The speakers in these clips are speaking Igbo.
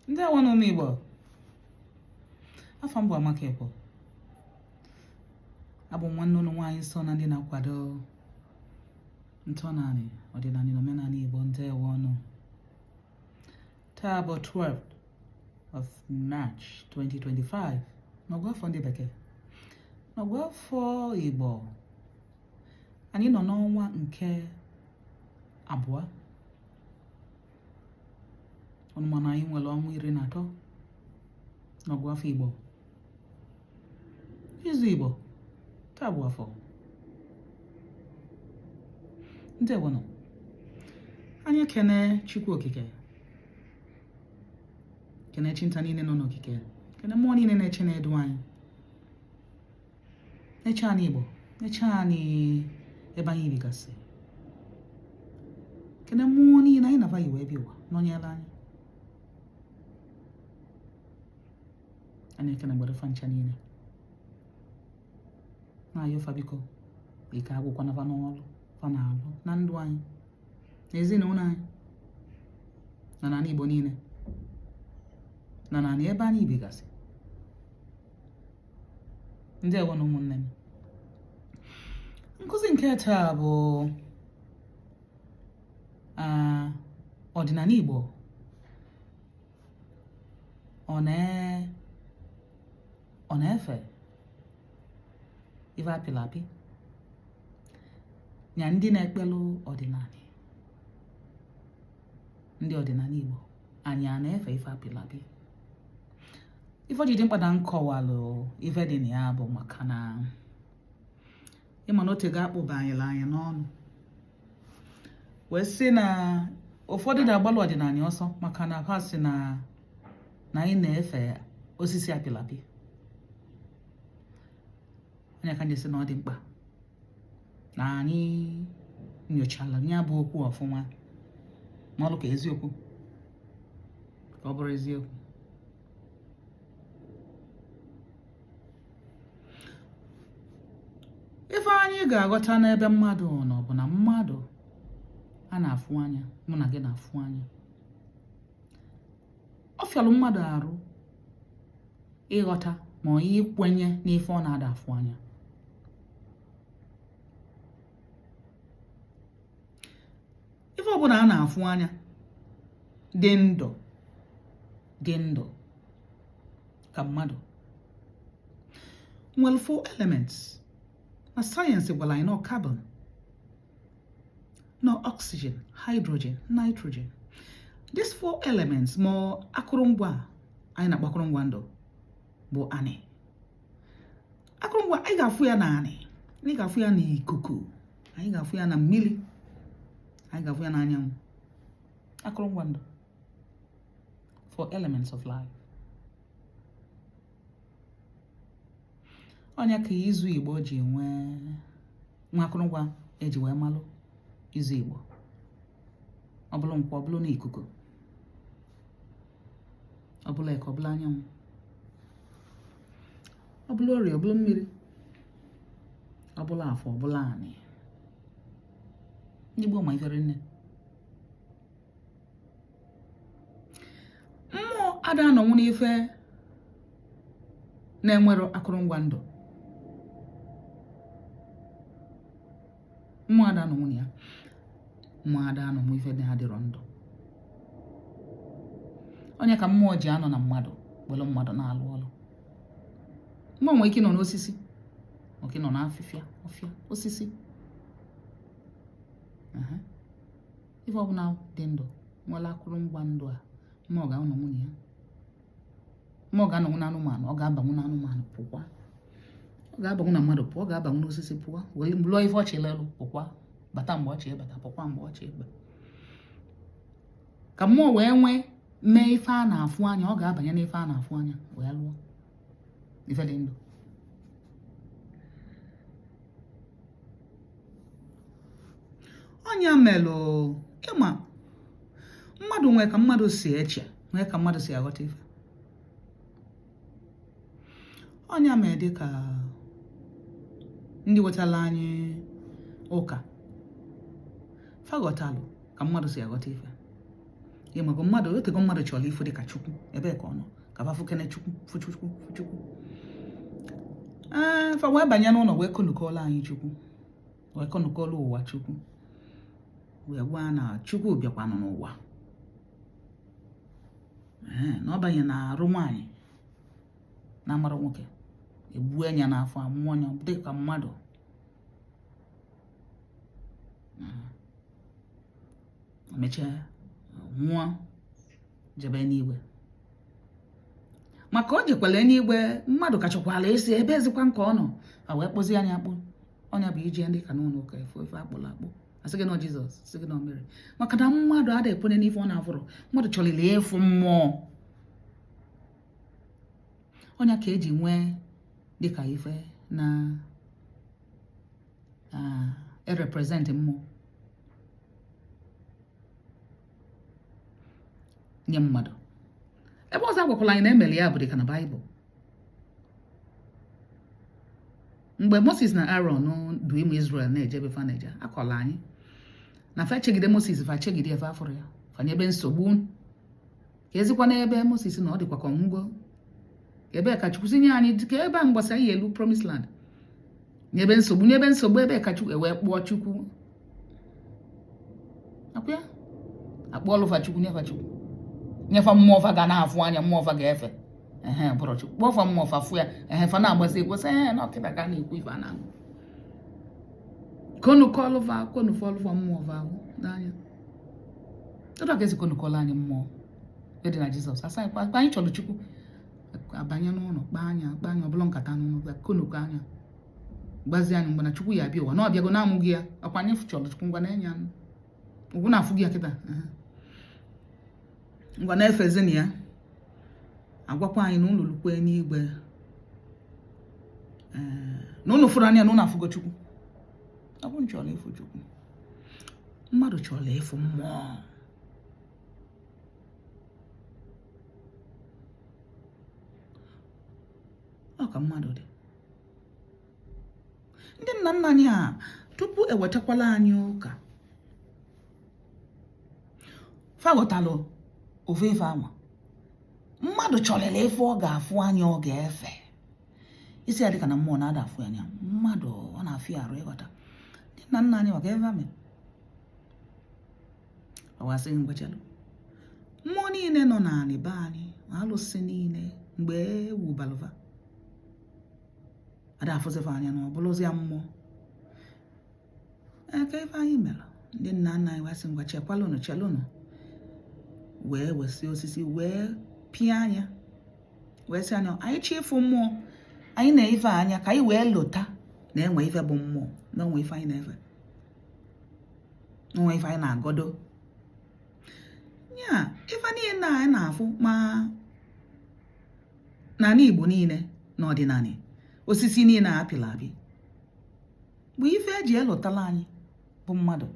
Ndewo nụ ụmụ Igbo. Afa m bụ Amaka Ekwo. Abụ m nwanne unu nwaanyị so na ndị na-akwado ntọnanị ọdịnanị na omenanị Igbo. Ndewo nụ. Taa bụ 12th of March 2025 n'ọgụ afọ ndị bekee. N'ọgụ afọ Igbo, anyị nọ n'ọnwa nke abụọ. Unu ma na anyị nwere ọnwa 13 n'ọgụ afọ Igbo. Izu Igbo, taa bụ afọ. Ndewo nụ. Anyị ekene Chukwu Okike, kene chi nta niile nọ n'okike, kene mmụọ niile na-eche na-edu anyị, na-eche anị Igbo, na-eche anị ebe anyị bigasị, kene mmụọ niile anyị na fa yi wee bịa ụwa nọnyere anyị. Anyị ekene gbara fa ncha niile na-ayọ fa biko ike agwụkwana fa n'ọlụ fa na-alụ na ndụ anyị na ezinụlọ anyị na n'anị Igbo niile na n'anị ebe anyị bigasị. Ndewo nụ ụmụnne m. Nkụzi nke taa bụ ọdịnanị Igbo ọ na-efe ife apịlị apị nya ndị na-ekpelụ ọdịnanị ndị ọdịnanị Igbo anyị a na-efe ife apịlị apị. Ife o ji dị mkpa na m kọwalụ ife dị na ya bụ maka na ị ma na o tego akpụ banyere anyị n'ọnụ wee sị na ụfọdụ na-agbalụ ọdịnanị ọsọ maka na ha sị na na anyị na-efe osisi apịlị apị. Ọ nya ka m ji sị na ọ dị mkpa na anyị nyochala ya bụ okwu ọfụma n'ọlụ ka eziokwu ka ọ bụrụ eziokwu. Ife anyị ga-aghọta n'ebe mmadụ nọ bụ na mmadụ a na-afụ anya, mụ na gị na-afụ anya, ọ fịalụ mmadụ arụ ịghọta ma ọ ikwenye n'ife ọ na-ada afụ anya. Ife ọbụla a na-afụ anya dị ndụ dị ndụ ka mmadụ nwere four elements na sayensị gwara anyị na ọ carbon na oxygen, hydrogen, nitrogen. These four elements ma akụrụngwa anyị na-akpọ akụrụngwa ndụ bụ anị. Akụrụngwa anyị ga-afụ ya na anị, anyị ga-afụ ya na ikuku, anyị ga-afụ ya na mmiri, anyị ga-afụ ya n'anyanwụ. Akụrụngwa ndụ, four elements of life. Ọ nya ka izu Igbo ji nwee nwa akụrụngwa eji wee malụ izu Igbo. Ọ bụrụ nkwọ, ọ bụrụ na ikuku, ọ bụrụ eke, ọ bụrụ anyanwụ, ọ bụrụ orie, ọ bụrụ mmiri, ọ bụrụ afọ, ọ bụrụ anị. Ndị gboo ma ife rinne. Mmụọ ada anọnwụ n'ife na-enwero akụrụngwa ndụ. Mmụọ ada anọnwụ na ya. Mmụọ ada anọnwụ ife na-adịrọ ndụ. Ọ nya ka mmụọ ji anọ na mmadụ were mmadụ na-alụ ọlụ. Mmụọ nwere ike ịnọ n'osisi, nwere ike ịnọ n'afịfịa ọfịa osisi. Ife ọbụla dị ndụ nwere akụrụngwa ndụ a, mmụọ ga-anọnwụ na ya. Mmụọ ga-anọnwụ n'anụmanụ, ọ ga-abanwu n'anụmanụ pụkwa, ọ ga-abanwu na mmadụ pụọ, ọ ga-abanwu n'osisi pụọ, wee lụọ ife ọ chọ ịlụ pụkwa, bata mgbe ọ chọ ịbata, pụkwa mgbe ọ chọ ịba. Ka mmụọ wee nwee mee ife a na-afụ anya, ọ ga-abanye n'ife a na-afụ anya wee lụọ ife dị ndụ. Ọ nya melụ ị ma mmadụ nwee ka mmadụ si eche, nwee ka mmadụ si aghọta ife. Ọ nya mee dị ka ndị wetara anyị ụka fa ghọtalụ ka mmadụ si aghọta ife. Ịmago mmadụ otego mmadụ chọrọ ịfụ dịka Chukwu ebee ka ọ nọ, ka fa fụkene Chukwu, fụ Chukwu, fụ Chukwu. Ee, fa wee banye n'ụlọ wee konukọọlụ anyị Chukwu, wee konukọọlụ ụwa Chukwu, wee gwa na Chukwu bịakwanụ n'ụwa. Ee, na ọ banye na arụ nwaanyị na amara nwoke, egbue ya n'afọ, amụọ ya dịka mmadụ. Mechaa nwụọ, jebe n'igwe. Maka o jekwala n'igwe, mmadụ ka chọkwala esi ebe ezikwa nke ọ nọ, a wee kpụzie anya akpụ. Ọnya bụ ije ndị ka n'ụlọ ụka efu ife akpụrụ akpụ, asị gị na Jizọs, sị gị na Meri, maka na mmadụ adịghị ekwenye n'ife ọ na-afụrụ. Mmadụ chọrọ ịfụ mmụọ. Ọnya ka eji nwee dịka ife na erepresent mmụọ nye mmadụ. Ebe ọzọ agwakwala anyị na emere ya bụ dịka na Baịbụl, mgbe Moses na Aaron du ụmụ Israel na-ejebe fa na-eje, akọla anyị na fa chegide Moses, fa chegide fa afụrọ ya, fa nyebe nsogbu ka ezikwa n'ebe Moses na ọ dịkwa ka ọnwụgo, ebe ka Chukwu si nye anyị ka ebe a mgbasa anyị elu promised land, nyebe nsogbu, nyebe nsogbu, ebe ka Chukwu ewee kpụọ Chukwu akwa ya akpọọlụ fa Chukwu, nyefa Chukwu, nyefa mmụọ fa ga na-afụ anya, mmụọ fa ga-efe. Ehe, bụrụ Chukwu kpọọ fa mmụọ fa fụ ya. Ehe, fa na-agbasi egwu sị ehe na ọkịta ka a na-ekwu ife a na-aṅụ konukọlụ fa, konukọlụ fa mmụọ fa ahụ n'anya. Otu a ka esi konukọlụ anyị mmụọ dị na Jizọs. Asa anyị kwa anyị chọrọ Chukwu, abanye n'ụlọ kpaa anya, kpaa anya ọbụla nkata n'ụlọ, konukọ anya, gbazie anyị mgbe na Chukwu ya abịa ụwa na ọ bịago na-amụghị ya. Ọkwa anyị chọrọ Chukwu, ngwa na-enye anụ ugwu na-afụ gị ya kịta, ngwa na-efezina ya. Agwakwa anyị na ụlọ lukwe n'igwe na ụnụ fụrụ anya na ụnụ afụgo Chukwu. Ọ bụ chọrọ ịfụ Chukwu, mmadụ chọrọ ịfụ mmụọ. Ọ ka mmadụ dị. Ndị nna nna anyị a tupu ewetakwala anyị ụka, fa ghọtalụ ofu ife anwa. Mmadụ chọrọ ife ọ ga-afụ anya, ọ ga-efe isi ya dịka na mmụọ na-ada afụ anya mmadụ, ọ na-afụ ya arụ ịghọta. Ndị nna nna anyị maka ebe ame ọwasị ngwachalụ mmụọ niile nọ n'anị be anyị, alụsị niile mgbe ewu balụva ada afụzifa anya na ọ bụrụzi ya mmụọ. Ee, ka ife anyị mere, ndị nna nna anyị wasị ngwa chekwalụnụ, chelụnụ, wee wesị osisi wee pịa anya, wee sị anya anyị chi ịfụ mmụọ anyị na-efe anya ka anyị wee lota na enwe ife bụ mmụọ, na onwe ife anyị na-efe, onwe ife anyị na-agọdo ya. Ife niile anyị na-afụ ma n'ala Igbo niile na ọdịnala, osisi niile a apịla apị bụ ife eji elotala anyị bụ mmadụ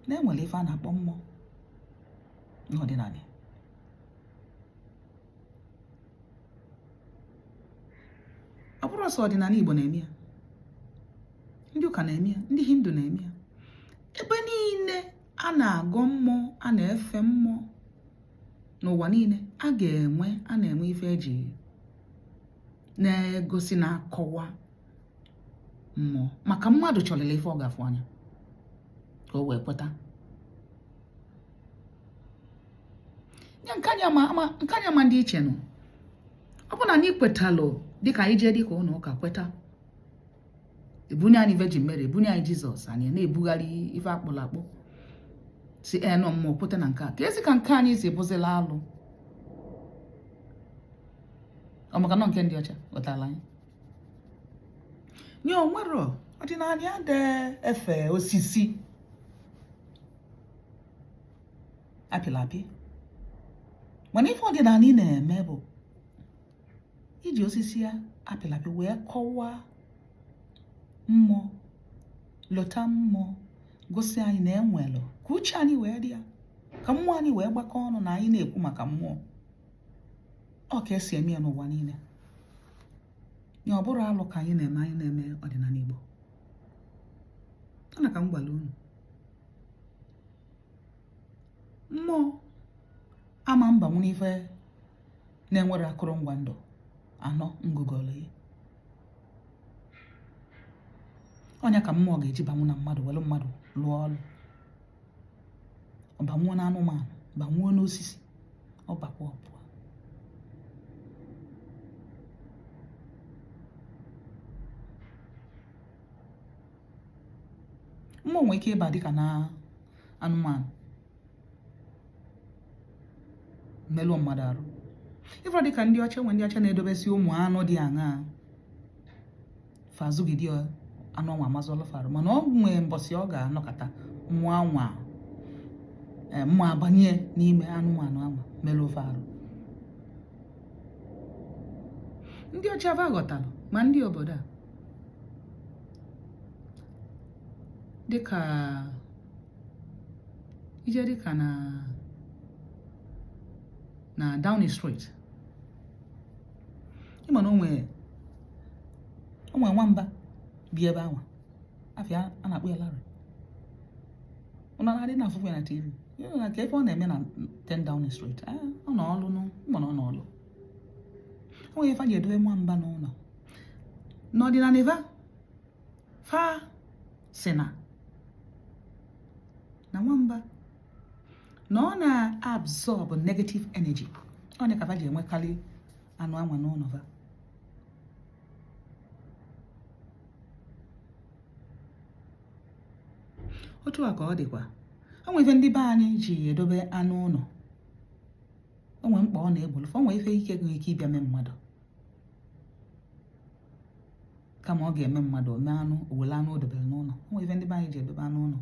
na enwere ife a na-akpọ mmụọ n'ọdịnala. Ọ bụrụ sọ ọdịnala Igbo na-eme ya, ndị ụka na-eme ya, ndị Hindu na-eme ya, ebe niile a na-agọ mmụọ, a na-efe mmụọ n'ụwa niile, a ga-enwe, a na-enwe ife eji na-egosi na-akọwa mmụọ, maka mmadụ chọrọ ife ọ ga-afụ anya ka o wee kweta ya. Nke anyị ama ndị iche nọ, ọ bụ na anyị kwetalụ dịka anyị jee dịka ụlọ ụka kweta, ebunye anyị Virgin Mary, ebunye anyị Jizọs, anyị na-ebugharị ife akpụrụ akpụ si enọ mmụọ kweta na nke a ka ezi ka nke anyị si bụzila alụ. Ọ maka nọ nke ndị ọcha wetara anyị nye onwero ọdịnala adị efe osisi apịla apị, mana ife ọdịnala ị na-eme bụ iji osisi ya apịla apị wee kọwaa mmụọ, lota mmụọ, gosi anyị na enwelụ ka uche anyị wee dị ya, ka mmụọ anyị wee gbakọ ọnụ na anyị na-ekwu maka mmụọ. Ọ ka esi eme ya n'ụwa niile. Ya ọ bụrụ alụ ka anyị na-eme, anyị na-eme ọdịnala Igbo. Ọ na ka m gwara unu, mmụọ Ama mbanwu n'ife na-enwere akụrụngwa ndụ anọ ngụgọlụ ya. Ọ nya ka mmụọ ga-eji banwu na mmadụ were mmadụ lụọ ọlụ. Ọ banwuo na anụmanụ, banwuo n'osisi, ọ bakwa ọ pụọ. Mmụọ nwere ike ịba dịka na anụmanụ melụọ mmadụ arụ. Ịfụrụ dịka ndị ọcha nwe ndị ọcha na-edobesi ụmụ anụ dị aṅaa fa azụgide anụ anwa amazụọlụ fa arụ, mana ọ nwee mbọsị ọ ga-anọkata mmụọ anwa mmụọ abanye n'ime anụmanụ anwa melụọ fa arụ. Ndị ọcha fa ghọtalụ, ma ndị obodo a dịka ije dịka na Downing Street, ịma na o nwee nwamba bi ebe anwa afa ya a na-akpọ ya Larry. Ụnụ na-adị na-afụkwa ya na TV na ka ife ọ na-eme na 10 Downing Street. Ọ nọ ọlụ nụ, ịma na ọ nọ ọlụ. O nwere ife a ji edobe nwamba n'ụlọ n'ọdịnala ife fa sị na na nwamba na ọ na-absorb negative energy. Ọ nya ka fa ji enwekarị anụ anwa n'ụlọ fa. Otu a ka ọ dịkwa, o nwee ife ndị be anyị ji edobe anụ ụlọ, o nwee mkpa ọ na-egbolu fa. O nwee ife ike nwere ike ịbịa mee mmadụ, kama ọ ga-eme mmadụ, o mee anụ, o were anụ o dobere n'ụlọ. O nwee ife ndị be anyị ji edobe anụ ụlọ.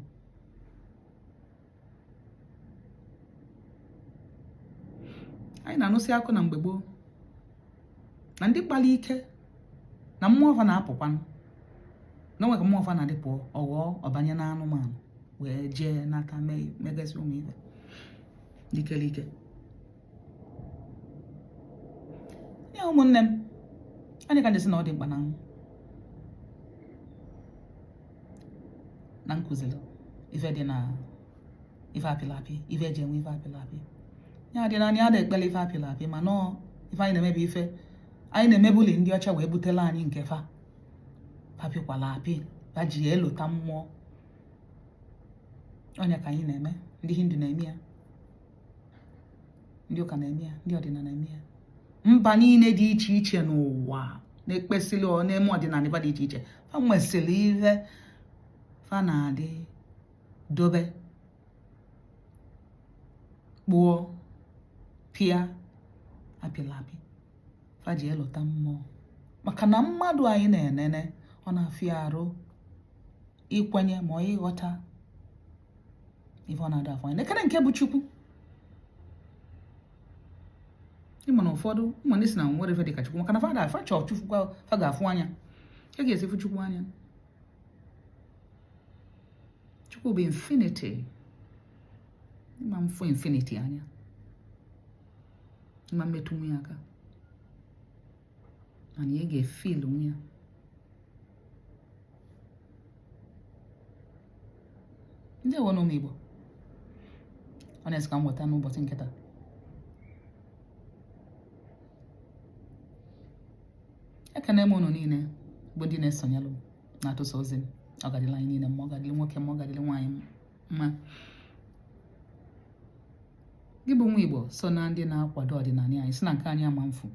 Anyị na-anụsị akụ na mgbe gboo na ndị kpara ike na mmụọ fa na-apụkwanụ, na o nwe ka mmụọ fa na-adị pụọ, ọ ghọọ ọ banye na anụmanụ wee jee nata megasị ụmụ ife dikere ike ya. Ụmụnne m, anyị ka na-esi na ọ dị mkpa na nkụziri ife dị na ife apịlị apị, ife eji enwe ife apịlị apị ya dị na anyị ada ekpele ife apịlị apị, ma nọọ ife anyị na-emebi ife anyị na-emebuli ndị ọcha wee butela anyị nke fa apịkwala apị fa ji elota mmụọ. Ọ nya ka anyị na-eme. Ndị Hindu na-eme ya, ndị ụka na-eme ya, ndị ọdịnala na-eme ya. Mba niile dị iche iche n'ụwa na-ekpesịrị ọ na-eme ọdịnala ife dị iche iche, fa nwesịrị ife fa na-adị dobe, kpụọ, pịa apịlị apị fa ji elota mmụọ. Maka na mmadụ anyị na-enene, ọ na-afịa arụ ikwenye ma ọ ịghọta ife ọ na-ada afọ anyị nekere nke bụ Chukwu. Ịma na ụfọdụ ụmụ ndị si na nwere ife dịka Chukwu, maka na fa da fa chọọ Chukwu fa ga-afụ anya ka ga-esi fụ Chukwu anya. Chukwu bụ infinity, ịma mfụ infinity anya, ịma mmetụ nwa ya aka, mana ị ga-efeel nwa ya. Ndewo na ụmụ Igbo, ọ na-esi ka m weta n'ụbọchị nke taa. Ekene m unu niile bụ ndị na-esonyelụ m na-atụsa ozi m. Ọ ga-adịla anyị niile mma, ọ ga-adịlị nwoke mma, ọ ga-adịlị nwaanyị mma. Gị bụ nwa Igbo so na ndị na-akwado ọdịnala anyị, si na nke anyị ama mfu,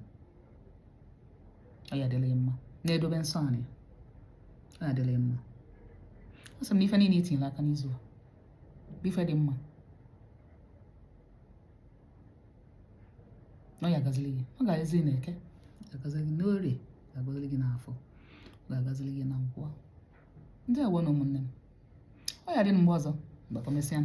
ọ ya adịla mma, na-edobe nsọ anyị, ọ ya adịla mma. Ọ sị m na ife niile itinyere aka n'izu a bụ ife dị mma, na ọ ya agazili gị, ọ ga-agazili na eke, ga-agazili gị n'orie, ga-agazili gị n'afọ, ga-agazili gị na nkwọ. Ndewo na ụmụnne m, ọ ya dị mgbe ọzọ, mgbakọ mesịa.